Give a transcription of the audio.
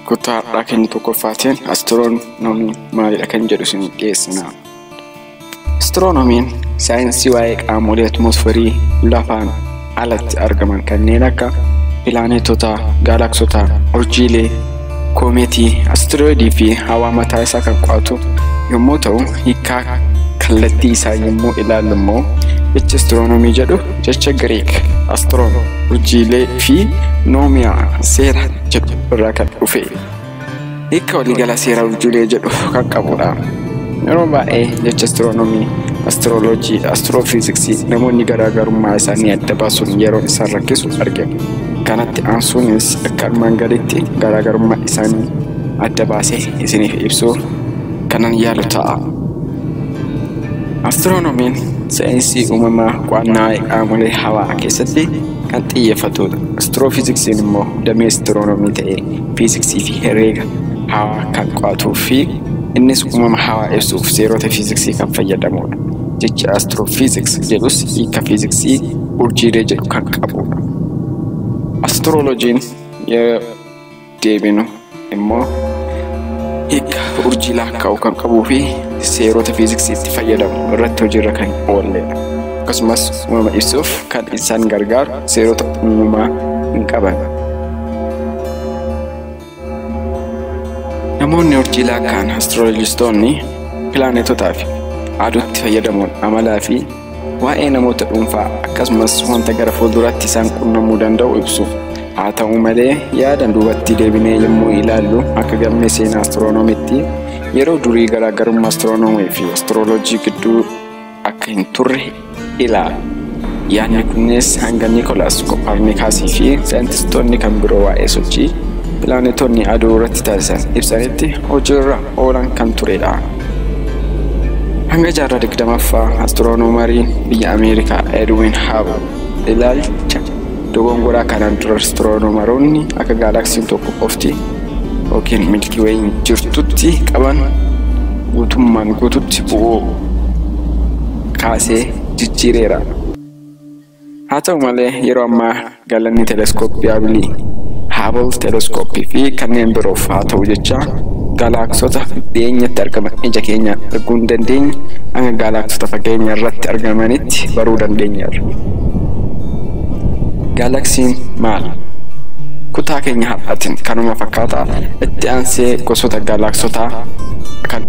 Kutaa har'aa keenya tokkoffaatiin astiroonomiin maalidha kan jedhu isin dhiyeessina. Astiroonomiin saayinsii waa'ee qaamolee atmosferii lafaan alatti argaman kanneen akka pilaanetotaa, gaalaksotaa, urjiilee, koomeetii, asteroidii fi hawaa mataa isaa kan qo'atu yommuu ta'u, hiikaa kallattii isaa yommuu ilaallu immoo jechi astiroonomii jedhu jecha Giriik astiroon urjiilee fi noomiyaa seera jedhu irraa kan dhufe. Hiika waliigala seera urjiilee jedhu kan qabudha. Yeroo baay'ee jecha astiroonomii, astirooloojii, astiroofiiziksii namoonni garaagarummaa isaanii adda baasuun yeroo isaan rakkisu argina. Kanatti aansuunis akka armaan gaditti garaagarummaa isaanii adda baasee isiniif ibsuu kanan yaalu ta'a. Astiroonomiin saayinsii uumamaa qo'annaa qaamolee hawaa keessatti kan xiyyeeffatudha. Astiroofiiziksiin immoo damee astiroonomii ta'ee fiiziksii fi herreega hawaa kan qo'atuu fi innis uumama hawaa ibsuuf seerota fiiziksii kan fayyadamudha. Jechi astiroofiiziks jedhus hiika fiiziksii urjiilee jedhu kan qabudha. Astirooloojiin yeroo deebinu immoo hiika urjii lakkaa'uu kan qabuu fi seerota fiiziksiitti fayyadamu irratti hojiirra kan oolledha. Akkasumas uumama ibsuuf kan isaan gargaaru seerota uumamaa hin qaban. Namoonni urjii lakkaa'an astiroolojistoonni pilaanetotaa fi aduutti fayyadamuun amalaa fi waa'ee namoota dhuunfaa akkasumas wanta gara fuulduraatti isaan qunnamuu danda'u ibsu. Haa ta'u malee yaadan duubatti deebinee yommuu ilaallu akka galmee seenaa astiroonomiitti yeroo durii garaagarummaa astiroonomii fi astirooloojii gidduu akka hin turre ilaala. Yaadni kunis hanga Niikoolaas Koparnikaasii fi saayintistoonni kan biroo waa'ee sochii pilaanetoonni aduu irratti taasisan ibsanitti hojiirra oolan kan turedha. Hanga jaarraa 20ffaa astiroonomariin biyya Ameerikaa Edwin Hubble ilaalcha dogongoraa kanaan dura astiroonomaroonni akka gaalaksiin tokko qofti yookiin Milkii Weeyin jirtutti qaban guutummaan guututti bu'uu kaasee jijjiireera. Haa ta'u malee yeroo ammaa galanni teleeskooppii Hubble, Hubble teleskooppii fi kanneen biroof haa ta'u jecha gaalaaksota dhiyeenyatti argaman ija keenyaan arguu hin dandeenye hanga gaalaaksota fageenya irratti argamanitti baruu dandeenyeerra. Gaalaksiin maal? Kutaa keenya har'aatiin kanuma fakkaataa itti aansee gosoota gaalaksotaa kan